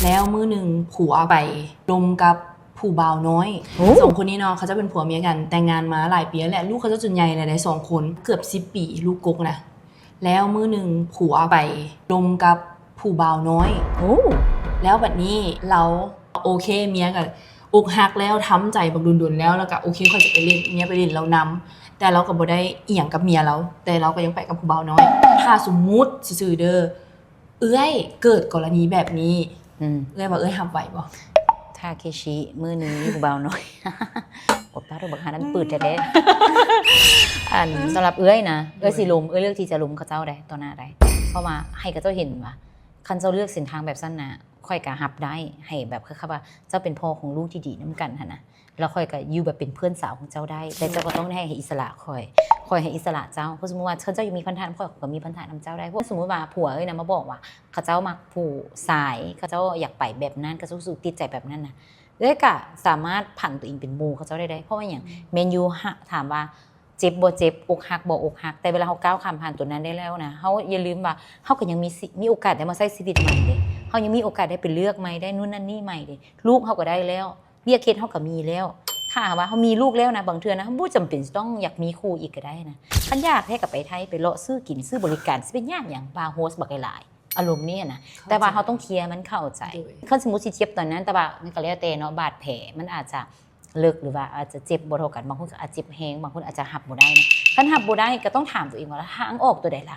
ແລ້ວມື້ໜຶ່ງຜົວໄປລົມກັບຜູ້ບ່າວນ້ອຍ. ໂອ້ ສອງຄົນນີ້ເນາະ ເຂົາເຈົ້າເປັນຜົວເມຍກັນ ແຕ່ງງານມາຫຼາຍປີແລ້ວແຫຼະ ລູກເຂົາເຈົ້າຈົນໃຫຍ່ແລ້ວໄດ໋ ສອງຄົນ ເກືອບສິບປີ ລູກກົກນະ. ແລ້ວມື້ໜຶ່ງຜົວໄປລົມກັບຜູ້ບ່າວນ້ອຍ. ໂອ້ ແລ້ວບັດນີ້ລາວ ໂອເຄ ເມຍກໍອົກຫັກແລ້ວ ທຳໃຈບັກດົນໆແລ້ວ ແລ້ວກໍໂອເຄ ຂ້ອຍຈະໄປຫຼິ້ນ ເມຍໄປຫຼິ້ນລາວນຳ ແຕ່ລາວກໍບໍ່ໄດ້ອີ່ຫຍັງກັບເມຍລາວ ແຕ່ລາວກໍຍັງໄປກັບຜູ້ບ່າວນ້ອຍ. ຖ້າສົມມຸດຊື່ໆເດີ ເອື້ອຍເກີດກໍລະນີແບບນີ້ ອືມ ເອື້ອຍວ່າເອື້ອຍຮັບໄຫວບໍ່? ທາເຄຊິ ມື້ໜຶ່ງມີຜູ້ບ່າວນ້ອຍ ໂອດປາໂທ ບັກຫານັ້ນ ອືມ ປືດແທ້ໆ. ອັນ ສຳລັບເອື້ອຍນະ ເອື້ອຍຊິລົມ ເອື້ອຍເລືອກທີ່ຈະລົມເຂົາເຈົ້າໄດ໋ ຕໍ່ໜ້າໄດ໋ ເພາະວ່າໃຫ້ເຂົາເຈົ້າເຫັນວ່າ ຄັນເຈົ້າເລືອກເສັ້ນທາງແບບຊັ້ນນະ ຂ້ອຍກໍຮັບໄດ້ ໃຫ້ແບບ ຄື ຄືວ່າເຈົ້າເປັນພໍ່ຂອງລູກທີ່ດີນຳກັນຫັ້ນນະ ແລ້ວຂ້ອຍກໍຢູ່ແບບເປັນເພື່ອນສາວຂອງເຈົ້າໄດ້ ແຕ່ເຈົ້າກໍຕ້ອງໄດ້ໃຫ້ອິດສະຫຼະຂ້ອຍ ຂ້ອຍໃຫ້ອິດສະຫຼະເຈົ້າ. ເພາະສົມມຸດວ່າ ຄັນເຈົ້າຢາກມີພັນທະ ຂ້ອຍກໍມີພັນທະນຳເຈົ້າໄດ້. ເພາະສົມມຸດວ່າຜົວເອື້ອຍນະມາບອກວ່າ ເຂົາເຈົ້າມັກຜູ້ຊາຍ ເຂົາເຈົ້າຢາກໄປແບບນັ້ນ ເຂົາເຈົ້າຮູ້ສຶກຕິດໃຈແບບນັ້ນນະ ເອື້ອຍກໍສາມາດຜັນຕົວເອງເປັນໝູ່ເຂົາເຈົ້າໄດ້ ໄດ້. ເພາະວ່າຫຍັງ? ອືມ ແມ່ນຢູ່ ຫາ ຖາມວ່າ ເຈັບບໍ່ເຈັບ ອົກຫັກບໍ່ອົກຫັກ ແຕ່ເວລາເຮົາກ້າວຂ້າມຜ່ານຕົວນັ້ນໄດ້ແລ້ວນະ ເຮົາຢ່າລືມວ່າ ເຮົາກໍຍັງມີ ມີໂອກາດໄດ້ມາໃຊ້ຊີວິດໃໝ່ເດ້ ເຮົາຍັງມີໂອກາດໄດ້ໄປເລືອກໃໝ່ ໄດ້ນູ້ນນັ້ນນີ້ໃໝ່ເດ້ ລູກເຮົາກໍໄດ້ແລ້ວ ວຽກເຮັດເຮົາກໍມີແລ້ວ. ຖ້າຫາກວ່າເຮົາມີລູກແລ້ວນະ ບາງເທື່ອນະ ເຮົາບໍ່ຈຳເປັນຊິຕ້ອງຢາກມີຄູ່ອີກກໍໄດ້ນະ ຄັນຢາກແທ້ກໍໄປໄທ ໄປເລາະຊື້ກິນ ຊື້ບໍລິການ ຊິໄປຍາກຫຍັງ ບາໂຮສບັກຫຼາຍໆ ອາລົມນີ້ນະ. ເຂົ້າໃຈ ແຕ່ວ່າເຮົາຕ້ອງເຄລຍມັນ ເຂົ້າໃຈ ໂດຍ ຄັນສົມມຸດຊິເຈັບຕອນນັ້ນ ແຕ່ວ່າມັນກໍແລ້ວແຕ່ເນາະ ບາດແຜມັນອາດຈະ ເລິກ ຫຼືວ່າອາດຈະເຈັບບໍ່ເທົ່າກັນ ບາງຄົນກໍອາດເຈັບແຮງ ບາງຄົນອາດຈະຮັບບໍ່ໄດ້ນະ. ຄັນຮັບບໍ່ໄດ້ກໍຕ້ອງຖາມຕົວເອງວ່າ ທາງອອກຕົວໃດລະ?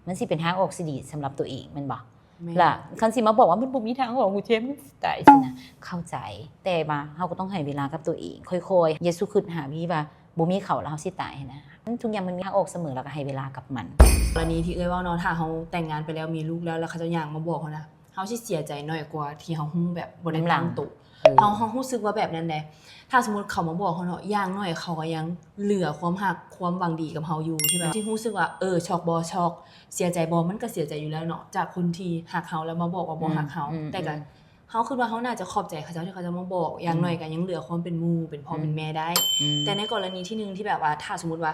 ມັນຊິເປັນທາງອອກທີ່ດີສຳລັບຕົວເອງແມ່ນບໍ່? ແມ່ນ ລະຄັນຊິມາບອກວ່າ ມັນບໍ່ມີທາງອອກ ກູເຈັບ ຕາຍຊີ້ນະ ເຂົ້າໃຈ ແຕ່ວ່າເຮົາກໍຕ້ອງໃຫ້ເວລາກັບຕົວເອງ ຄ່ອຍໆ ຢ່າສູ່ຄິດຫາວິທີວ່າ ບໍ່ມີເຂົາແລ້ວເຮົາຊິຕາຍຫັ້ນນະ. ມັນ ທຸກຢ່າງມັນມີທາງອອກສະເໝີ ແລ້ວກໍໃຫ້ເວລາກັບມັນ. ກໍລະນີທີ່ເອື້ອຍເວົ້າເນາະ ຖ້າເຮົາແຕ່ງງານໄປແລ້ວ ມີລູກແລ້ວ ແລ້ວເຂົາເຈົ້າຍ່າງມາບອກເຮົານະ ເຮົາຊິເສຍໃຈໜ້ອຍກວ່າທີ່ເຮົາຮູ້ແບບບໍ່ໄດ້ຕັ້ງໂຕ. ເອີ ເຮົາ ເຮົາຮູ້ສຶກວ່າແບບນັ້ນແຫຼະ ຖ້າສົມມຸດເຂົາມາບອກເຮົາເນາະ ຢ່າງໜ້ອຍເຂົາກໍຍັງເຫຼືອຄວາມຮັກ ຄວາມຫວັງດີກັບເຮົາຢູ່ ທີ່ແບບ ເຮົາຊິຮູ້ສຶກວ່າ ເອີ ຊັອກບໍ່ ຊັອກ ເສຍໃຈບໍ່ ມັນກໍເສຍໃຈຢູ່ແລ້ວເນາະ ຈາກຄົນທີ່ຮັກເຮົາແລ້ວມາບອກວ່າບໍ່ຮັກເຮົາ. ອືມ ແຕ່ກໍ ອືມ ເຮົາຄິດວ່າເຮົາໜ້າຈະຂອບໃຈເຂົາເຈົ້າທີ່ເຂົາເຈົ້າມາບອກ ຢ່າງໜ້ອຍກໍຍັງເຫຼືອຄວາມເປັນໝູ່ເປັນພໍ່ເປັນແມ່ໄດ້. ອືມ ແຕ່ໃນກໍລະນີທີ່ໜຶ່ງທີ່ແບບວ່າ ຖ້າສົມມຸດວ່າ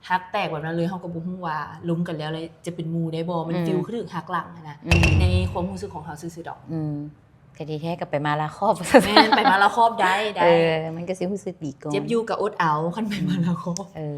ຮັກແຕກແບບນັ້ນເລີຍ ເຮົາກໍບໍ່ຮູ້ວ່າລົມກັນແລ້ວ ແລ້ວຈະເປັນໝູ່ໄດ້ບໍ່ ມັນ ອືມ ຟີລຄືຖືກຫັກຫຼັງຫັ້ນນະ. ອືມ ໃນຄວາມຮູ້ສຶກຂອງເຮົາຊື່ໆດອກ. ອືມ ກໍດີແທ້ ກໍໄປມາລາຄອບ. ແມ່ນ ໄປມາລາຄອບໄດ້ ໄດ້. ເອີ ມັນກໍຊິຮູ້ສຶກດີກ່ອນ ເຈັບຢູ່ກໍອົດເອົາ ຄັນໄປມາລາຄອບ. ເອີ